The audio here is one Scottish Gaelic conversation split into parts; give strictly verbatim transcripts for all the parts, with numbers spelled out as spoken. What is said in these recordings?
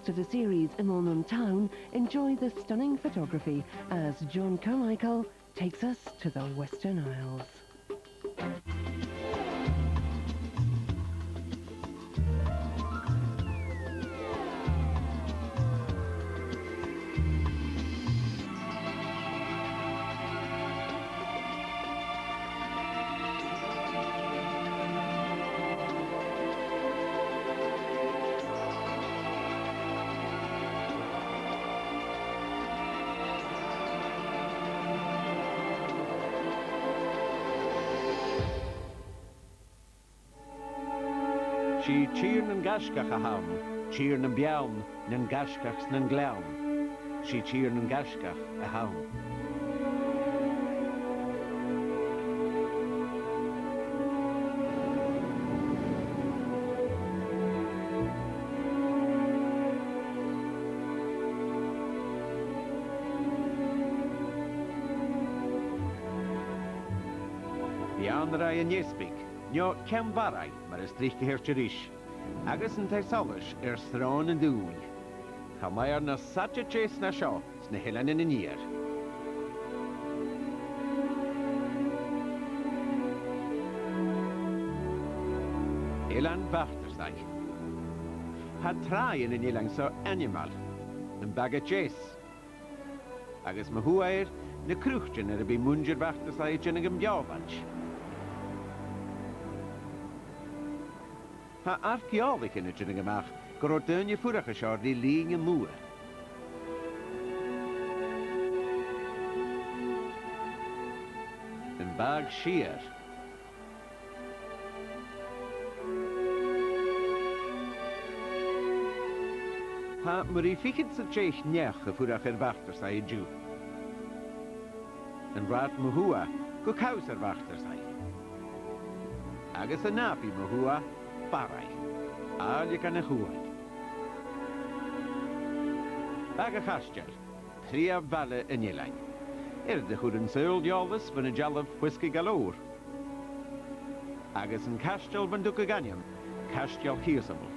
To the series in Lunnon Town, enjoy the stunning photography as John Carmichael takes us to the Western Isles. 'S e tìr nan gaisgeach a th' ann, tìr nam beann, nan gaisgeach 's nan gleann. 'S e tìr nan gaisgeach a th' ann. Beannraigh an Easbaig, no Ceann Bharraigh, mar as tric a th' air a-rithist, agus an taigh-solais air sròn an dùin. Chan eil na b' fhaide deas na seo sna h-Eileanan an Iar. Eilean Bhartasaigh. Tha tràighean an eilein seo ainmeil, am Baga Deas, agus ma-thà air na croitean air am bi muinntir Bhartasaigh a' dèanamh am beòshlaint. Tha arc-eòlaichean a' dèanamh a-mach gun robh daoine a' fuireach an seo ri linn an lugha. Am Bag Siar. Tha mu thrì fichead 's a deich neach a' fuireach air Bhartasaigh an-diugh. An rathad ma-thà gu cabhsair Bhartasaigh. Agus an nàbaidh ma-thà, Barraigh, àille dhan a' chùbaid. Baga Chaisteil, prìomh bhaile an eilein. Air do chuir an saoghal eòlas bhon a' dealbh Whisky Galore. Agus an caisteal bhon tugadh an t-ainm Caisteal Chiarsabhail,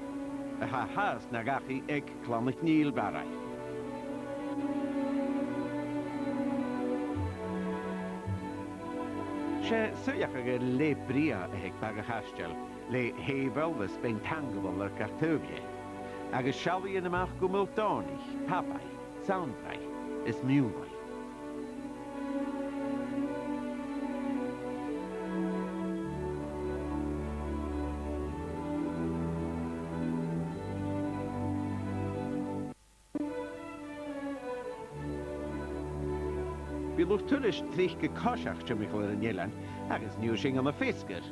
a tha fhathast na dhachaigh aig Clann MhicNèill Bharraigh. 'S e suidheachadh air leth brèagha a th' aig Baga Chaisteil, le h-aibheil is beinn teangmhail air gach taobh dheth, agus seallaidhean a-mach gu Muldooney, Pabaigh, Sandbraigh is Meonlaigh. Bidh luchd-turais tric a' coiseachd timcheall air an eilean, agus nì sin ann am feasgar.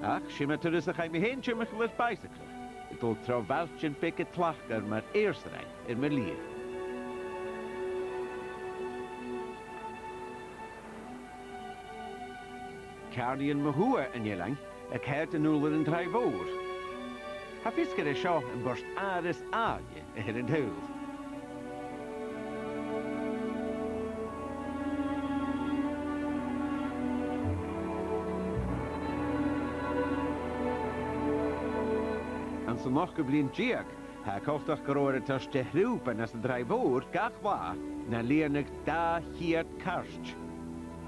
Ach 's iomadh turas a chaidh mi fhèin timcheall air bicycle, a' dol tro bhailtean beaga tlachdmhor mar Èirsearain air mo shlighe. Ceàrnaidhean mo thuath an eilein, a' coimhead a-null air an Tràigh Mhòr. Tha feasgar an seo am port àraidh is àille a th' air an t-saoghal. Anns an ochdamh linn deug, tha coltach gun robh air an toirt de thrùipean às an Tràigh Mhòr gach latha na lìonadh dà cheud cairt.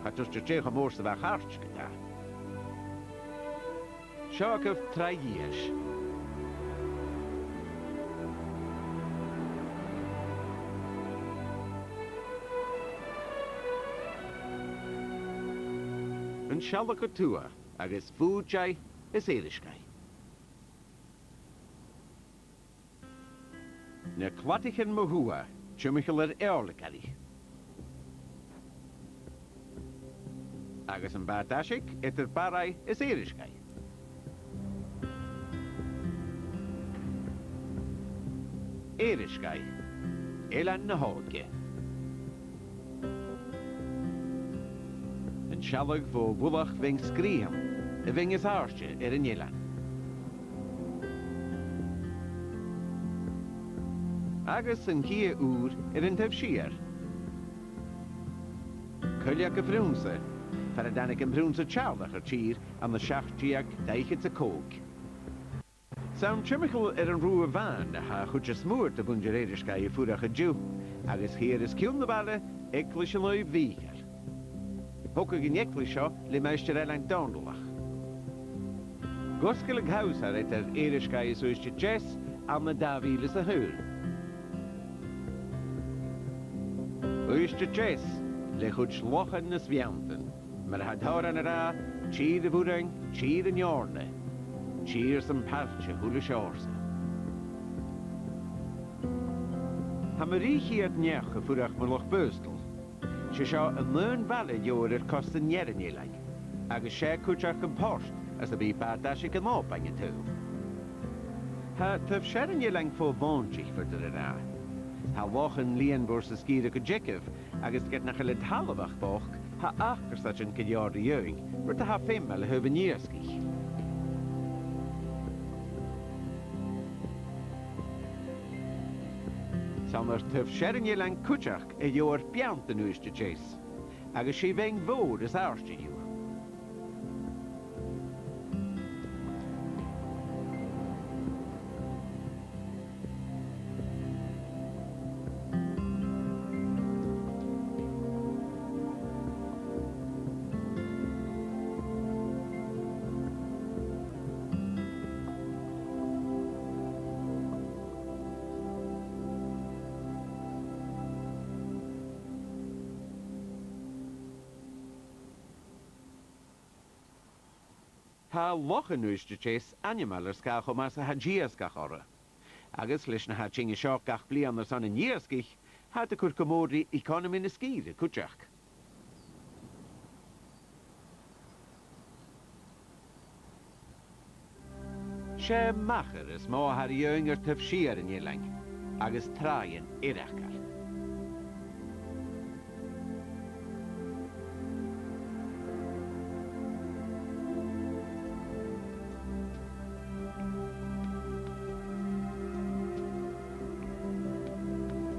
Cha tuirt thu dè cho mòr 's a bha a' chairt ge-tà. Seo agaibh Tràigh Dhìais. An sealladh gu tuath agus Bùidseigh is Èirisgeigh. Na cladaichean mo thuath, timcheall air Eòrlaigaraidh. Agus am Bàgh Daisigh eadar Barraigh is Èirisgeigh. Èirisgeigh, eilean na h-òige. An sealladh bho mhullach Bheinn Sgrìthein, a' bheinn as àirde air an eilean. Agus an cidhe ùr air an taobh siar. Coille gu Prionnsa, far an tàinig am Prionnsa Teàrlach air tìr ann an seachd deug dà fhichead 's a còig. 'S ann timcheall air an Rubha Bhàin a tha a' chuid as motha de mhuinntir Èirisgeigh a' fuireach an-diugh, agus shìos os cionn na baile, Eaglais an Naoimh Mhìcheil. Thogadh an eaglais seo le Maighstir Ailean Dòmhnallach. Dh'fhosgail an cabhsair eadar Èirisgeigh is Uibhist a Deas ann an dà mhìle 's a h-aon. Uibhist a Deas, le a chuid lochan is bheanntan, mar a tha an t-òran ag ràdh, tìr a' mhurain, tìr an eòrna, tìr sam pailt a h-uile seòrsa. Tha mu thrì cheud neach a' fuireach mu Loch Baghasdail. 'S e seo an aon bhaile leabhair air costa an ear an eilein, agus 's e cuideachd am port às am bi bàtaichean Òbain a' tadhal. Tha taobh sear an eilein fo mhòintich, faodar a ràdh. Tha lochan lìonmhor 's an sgìre gu dearbh, agus ged nach eil an talamh ach bochd, tha acras ann gu leòr ri fhaighinn, rud a tha feumail a thaobh an iasgaich. 'S ann air taobh sear an eilein cuideachd a leabhair Beanntan Uibhist a Deas, agus 's i a' bheinn mhòr as àirde dhiubh. Tha lochan Uibhist a Deas ainmeil air sgàth cho math 's a tha an t-iasgach orra. Agus leis na tha a' tighinn an seo gach bliadhna airson an iasgaich, tha iad a' cur gu mòr ri economy na sgìre cuideachd. 'S e machair as motha a th' air a dhèanamh air taobh siar an eilein, agus tràighean eireachdail.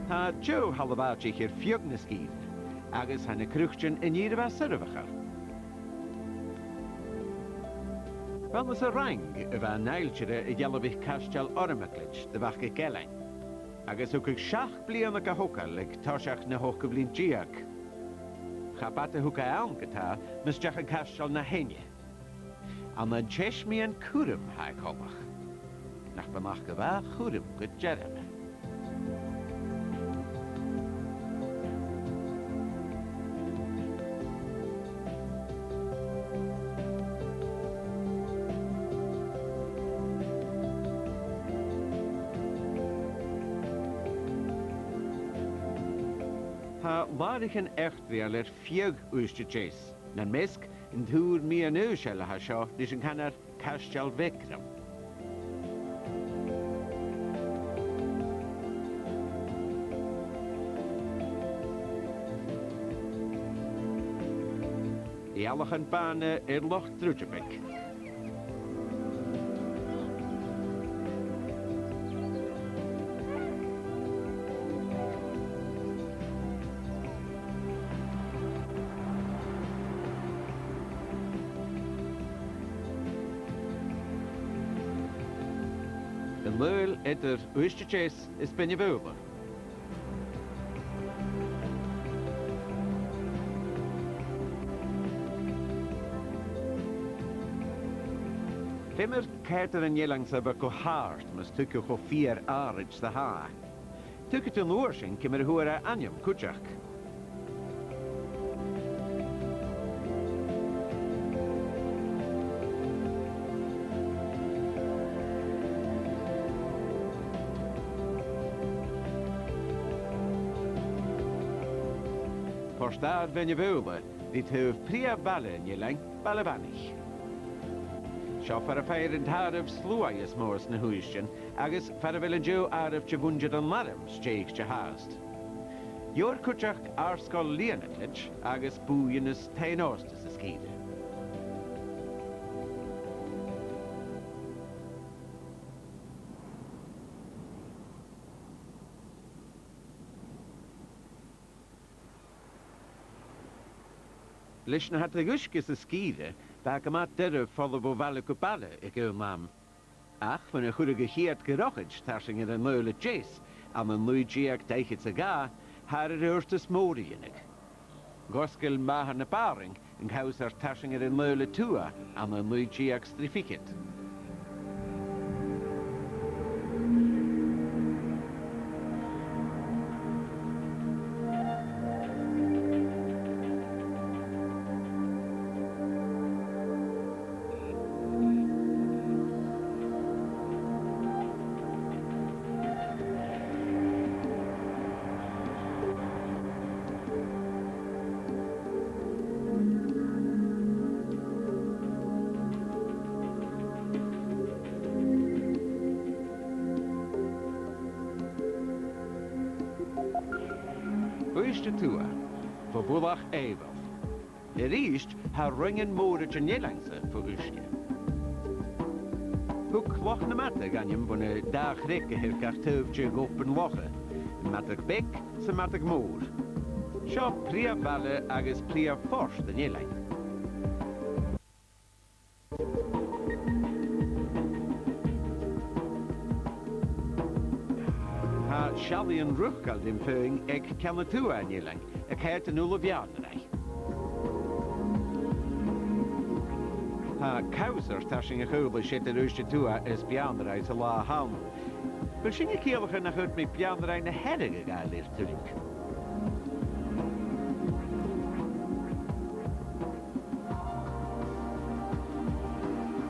Tha deagh thalamh àitich air feadh na sgìre, agus tha na croitean an ìre mhath soirbheachail. B' ann às an Fhraing a bha an ailtire a dhealbhaich Caisteal Ormacleit do Mhac 'ic Ailein, agus thugadh seachd bliadhna ga thogail aig toiseach na h-ochd ceud bliadhna deug. Cha b' fhada a thug e ann ge-tà, mus deach an caisteal na theine. Ann an teis-meadhan cùraim tha e coltach. Nach bu mhath gu bheil cùram gu dearbh. Tha làraichean eachdraidheil air feadh Uibhist a Deas, nam measg an tùr mìon-aoiseil a tha seo ris an canar Caisteal Bhikram. Eallachan bàna air Loch Druideabaig. An Laoidh eadar Uibhist a Deas is Beinn na Faoghla. Feumar ceàrdan an eilein-sa a bhith gu h-àrd mus tuig thu cho fìor àraid 's a tha e. Tuigidh tu an uair sin ciamar a fhuair e ainm cuideachd. Port-adhair Bheinn na Faoghla, ri taobh prìomh bhaile an eilein, Baile Mhanaich. Seo far am faighear an t-àireamh sluaigh as motha sna h-Uibhistean, agus far a bheil an-diugh àireamh de mhuinntir an airm stèidhichte fhathast. Gheibhear cuideachd àrd-sgoil Lìonacleit agus bùithean is taighean-òsta sa sgìre. Leis na tha de dh'uisge sa sgìre, bha e gu math doirbh falbh bho bhaile gu baile aig aon àm. Ach bhon a chuireadh a' chiad drochaid tarsainn air an Naoidheal a Deas ann an naoi deug dà fhichead 's a dhà, thathar air adhartas mòr a dhèanamh. Dh'fhosgail màthair na Bàraing an cabhsair tarsainn air an Naoidheal a Tuath ann an naoi deug 's trì fichead. Uibhist a Tuath, bho Mhullach Eubhal. A-rithist, tha roinnean mòra den eilean-sa fo uisge. Thug Loch nam Madadh ainm bho na dà chreag a th' air gach taobh de dh'obann locha, am Madadh Beag 's am Madadh Mòr. Seo prìomh bhaile agus prìomh phort an eilein. Tha seallaidhean rùsgail rim faighinn aig ceann a tuath an eilein, a' coimhead an Uilebheannraigh. Tha cabhsair tarsainn a' chaolais eadar Uibhist a Tuath is Beannraigh san latha an-diugh. A bheil sin a' ciallachadh nach urrainn Beannraigh na Hearadh a ghabhail air tuilleadh?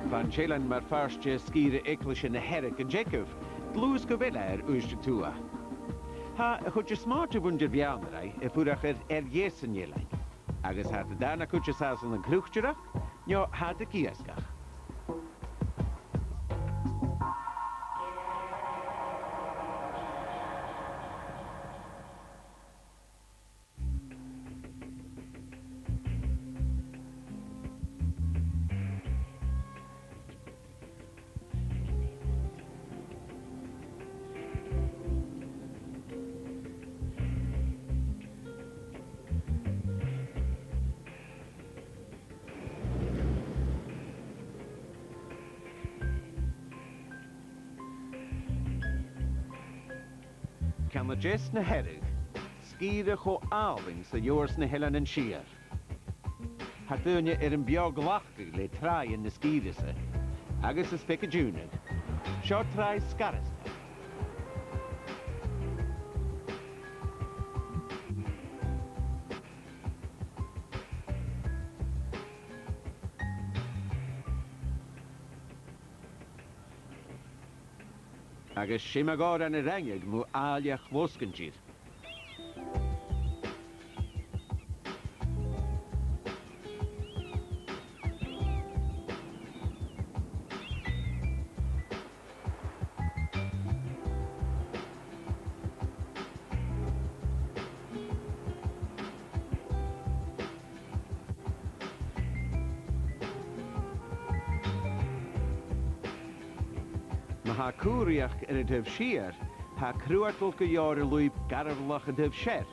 Bha an t-eilean mar phàirt de sgìre Eaglaise na Hearadh gun teagamh, dlùth 's gu bheil e air Uibhist a Tuath. Tha a' chuid as motha de mhuinntir Bheannraigh a' fuireach air, air dheas an eilein, agus tha iad an dàna cuid an sàs ann an croitearachd, no tha iad ag iasgach. Ceann a deas na Hearadh, sgìre cho àlainn 's a gheibhear sna h-Eileanan Siar. Tha daoine air am beò-ghlacadh le tràighean na sgìre-sa, agus is beag a d' iongnadh. Seo Tràigh Sgarasta. Agus 's e mo dhòrn a rinn mi mu àile a' chlosgainteir. Ma tha cùbhraidheachd air an taobh siar, tha cruadal gu leòr an lùib garbhlach an taobh sear.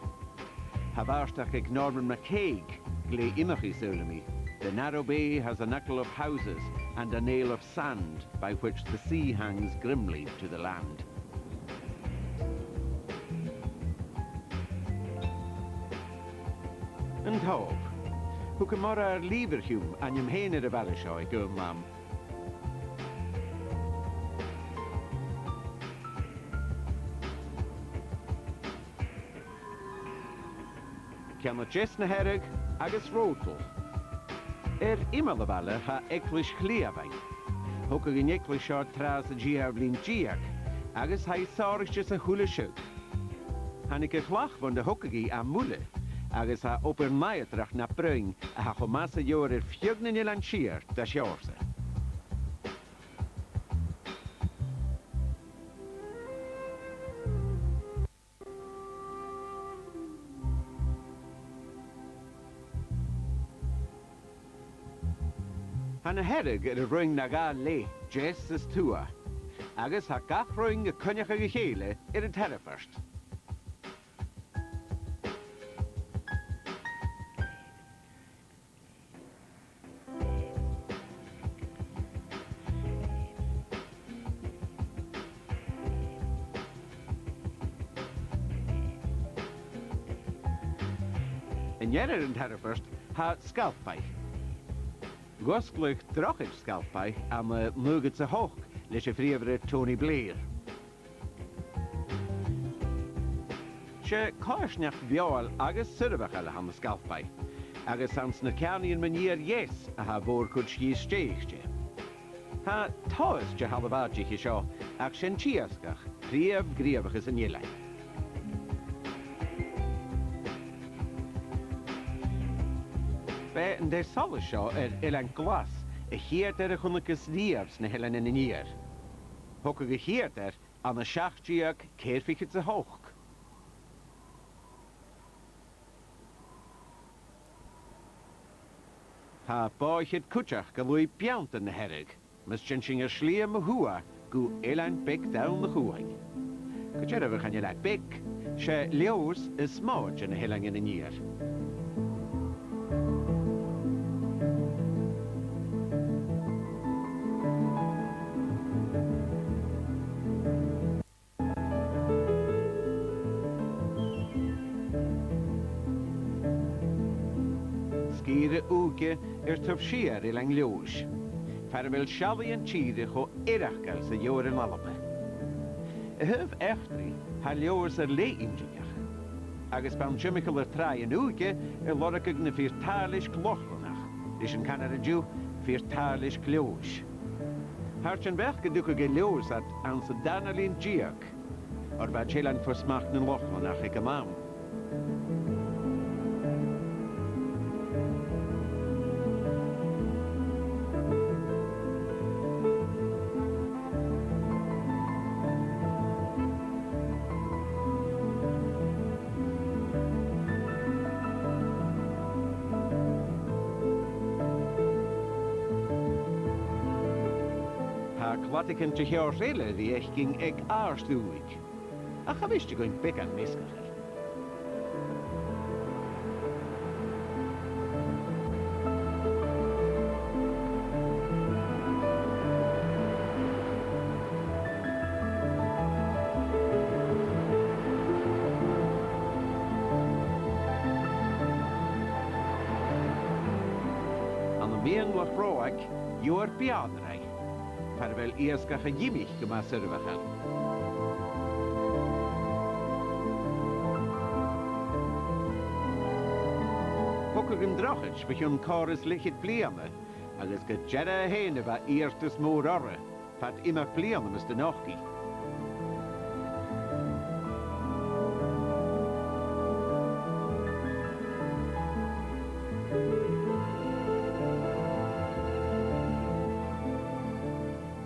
Tha bàrdachd aig Norman MacCague glè iomchaidh, saoilidh mi. The narrow bay has a knuckle of houses and a nail of sand by which the sea hangs grimly to the land. An Tòb. Thug Mòrag Leverhulme ainm fhèin air a' bhaile seo aig aon àm. Ceann a deas na Hearadh agus Ròdal. Air iomall a' bhaile tha Eaglais Chlìomhain. Thogadh an eaglais seo tràth san t-siathamh linn deug, agus tha i sònraichte sa h-uile seagh. Thàinig a' chlach bhon do thogadh i à Muile, agus tha obair naidheachd na broinn a tha cho math 's a gheibhear air feadh nan Eilean Siar de sheòrsa. Tha na Hearadh air an roinn na dhà leth, deas is tuath, agus tha gach roinn a' coinneachadh a chèile air an Tairbeart. An deireadh an tairbeirt, tha Sgalpaigh. Dh'fhosgladh Drochaid Sgalpaigh ann an naochad 's a h-ochd leis a' phrìomhaire Tony Blair. 'S e coimhearsnachd bheòil agus soirbheachail a th' ann an Sgalpaigh, agus 's anns na ceàrnaidhean mun iar dheas a tha a' mhòr-chuid dhith-stèidhichte. Tha tomhas de thalamh àitiche seo, ach 's e an t-iasgach prìomh ghnìomhachas an eilein. B' e an t-solas seo air Eilean Glas a' chiad fhear a chunnacas riamh sna h-Eileanan an Iar. Thogadh a' chiad fhear ann an seachd deug ceithir fichead 's a h-ochd. Tha bòidhchead cuideachd gu luath beanntan na Hearadh, mus dèan sinn ar slighe mu thuath gu Eilean Beag Donn a' Chuain. Gu dearbh, chan eil e beag, 's e Leòdhas as motha de na h-Eileanan an Iar. 'S e sgìre Ùige air taobh siar Eilean Leòdhais, far a bheil seallaidhean tìre cho eireachdail 's a gheibhear an Alba. A thaobh eachdraidh, tha Leòdhas air leth inntinneach, agus b' ann timcheall air Tràigh an Ùige a lorgadh na fir tàilleisg Lochlannach, leis an canar an-diugh Fir Tàilleisg Leòdhais. Thathar den bheachd gun tigeadh Leòdhas iad anns an dàrna linn deug, oir bha teilean fo smachd nan Lochlannach aig an àm. Tha cladaichean de sheòrsa eile ri fhaicinn aig Àrd-Ùig, ach tha mise a' dol a dh'fhaighinn beagan measgachadh. Ann am meadhan Loch Ròig, gheibhear Beàrnaraigh, far a bheil iasgach a' ghimic gu math soirbheachail. Thogadh an drochaid bho chionn còrr is leth-cheud bliadhna, agus gu dearbh fhèin a bha iarrtas mòr oirre, fad iomadh bliadhna mus do nochd i.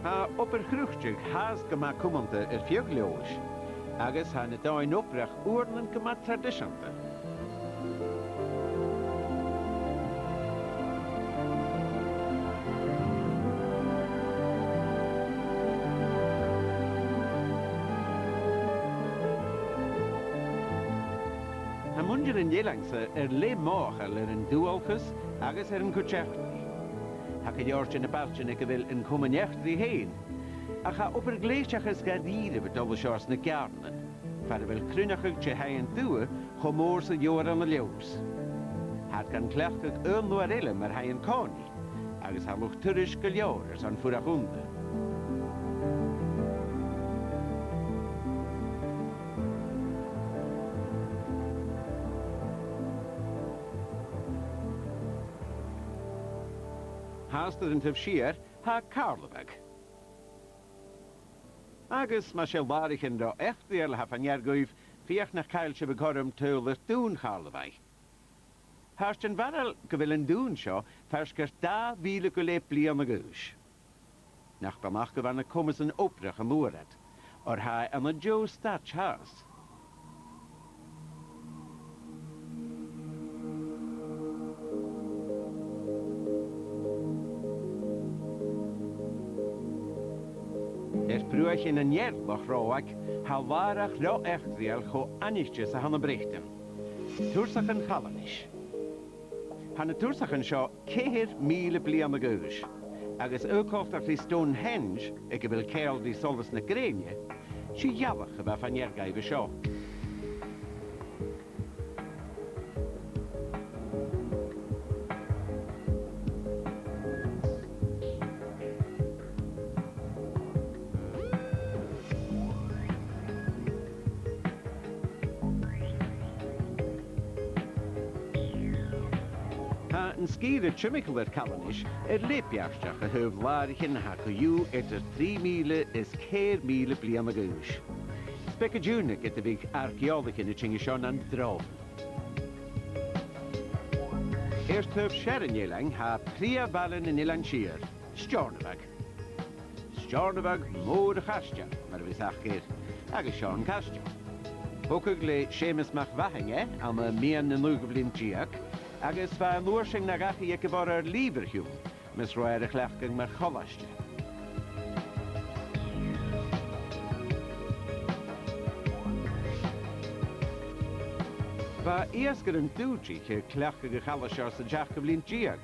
Tha obair chruitean fhathast gu math cumanta air feadh Leòdhais, agus tha na dòighean-obrach uaireannan gu math traidiseanta. Tha muinntir an eilein-sa air leth mothachail air an dualchas agus air an cuid eachdraidh. Tha gu leòr de na bailtean aig a bheil an comain eachdraidh fhèin, ach tha obair ghleaidseachas dha-rìribh a' dol an seo anns na geàrnan, far a bheil cruinneachadh de thaighean dubha cho mòr 's a gheibhear ann an Leòdhas. Tha iad gan cleachdadh aon uair eile mar thaighean-còmhnaidh, agus tha luchd-turais gu leòr airson fuireach annta. Fhathast air an taobh siar, tha Càrlabhagh. Agus mas e làraichean ro eachdraidheil a tha fa-near dhuibh, feuch nach caill sibh an cothrom tadhal air Dùn Chàrlabhaigh. Thathar den bharail gu bheil an dùn seo faisg air dà mhìle gu leth bliadhna a dh'aois. Nach beannachd a bha na comasan obrach an uair ud, oir tha e ann an deagh staid fhathast. Air bruaichean an ear Loch Ròig, tha làrach ro eachdraidheil cho aithnichte 's a th' ann am Breatainn. Tursachan Chalanais. Tha na tursachan seo ceithir mìle bliadhna a dh'aois, agus aon coltach ri Stonehenge, aig a bheil ceangal ri solas na grèine, 's e ghealach a bha fa-near dhaibh an seo. An sgìre timcheall air Calanais, air leth beartach a thaobh làraichean a tha co-dhiù eadar trì mìle is ceithir mìle bliadhna a dh'aois. 'S beag a dh'ùine ged a bhiodh arc-eòlaichean a' tighinn an seo nan dròbhan. Air taobh sear an eilein tha prìomh bhaile nan Eilean Siar, Steòrnabhagh. Steòrnabhagh Mòr a' Chaisteil, mar a bhios aca air, agus seo an caisteal. Thogadh le Seumas MacMhathain e ann am meadhan na naoidheamh linn deug, agus bha an uair sin na dhachaigh aig a' Mhòr Leòdhasach, mus robh e air a chleachdadh mar cholaiste. Bha iasgairean Dùdaich air cleachdadh a' cholais seo san t-seachdamh linn deug.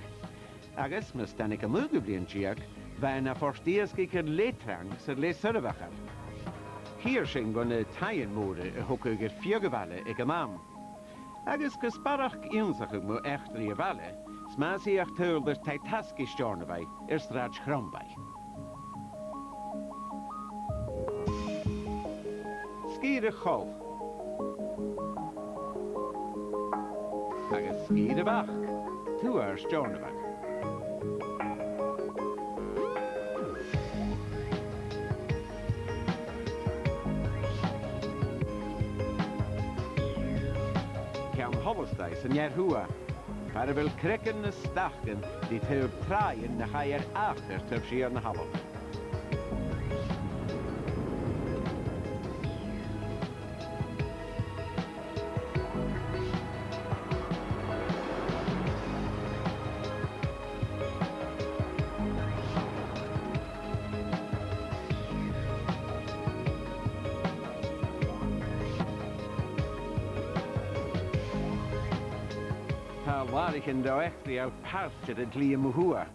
Agus mus tàinig an naoidheamh linn deug, bha e na phort iasgaich air leth trang 's air leth soirbheachail. Chithear sin bho na taighean mòra a thogadh air feadh a' bhaile aig an àm. Agus gus barrachd ionnsachadh mu eachdraidh a' bhaile, 's math as fhiach tadhal air taigh-tasgaidh Steòrnabhaigh air Sràid Chrombaigh. Sgìre Choll. Agus Sgìre Bhac, tuath Steòrnabhaigh. Ceann Holastadh san ear-thuath, far a bheil creagan is stacain ri taobh tràighean nach fhaigh air ach air taobh siar na h-Alba. Tha làraichean ro eachdraidheil pailtear an t-slighe mu thuath.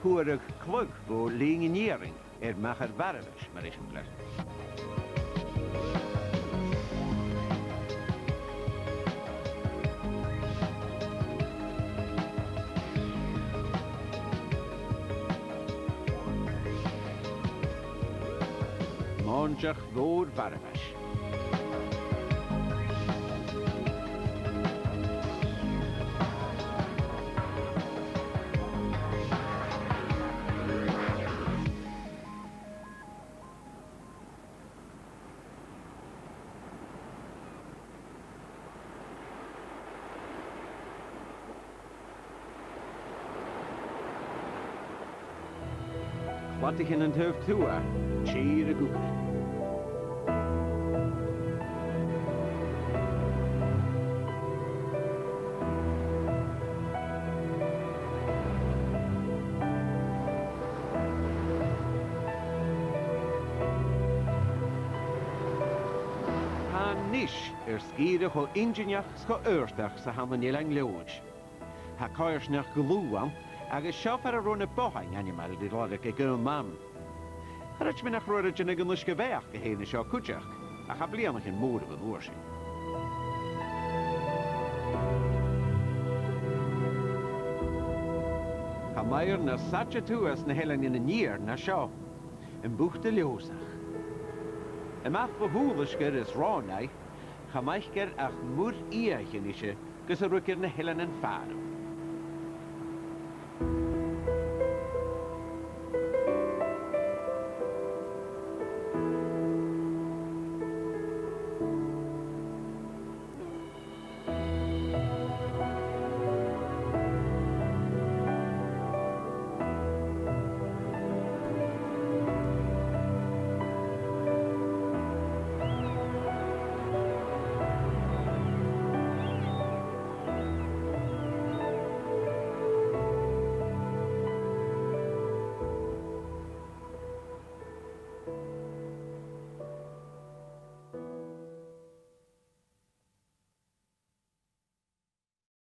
Fhuaradh cladh bho Linn an Iarainn air Machair Bharbhais, mar eisimpleir. Mòinteach Mhòr Bharbhais. Cladaichean an taobh tuath, tìr a' Ghobhainn. Tha Nis air sgìre cho inntinneach 's cho adhartach 's a th' ann an Eilean Leòdhais. Tha coimhearsnachd dlùth ann, agus seo far an robh na bothain ainmeil ri lorg aig aon àm. Cha chreid mi nach robh iad a' dèanamh an uisge-bheatha aca fhèin an seo cuideachd, ach tha bliadhnaichean mòra bhon uair sin. Chan eil nas fhaide tuath anns na h-Eileanan an Iar na seo, am Bùta Leòdhasach. A-mach bho Shùileasgair is Rònaigh, chan fhaicear ach muir fhiaich a-nise gus an ruigear na h-Eileanan Fàrach.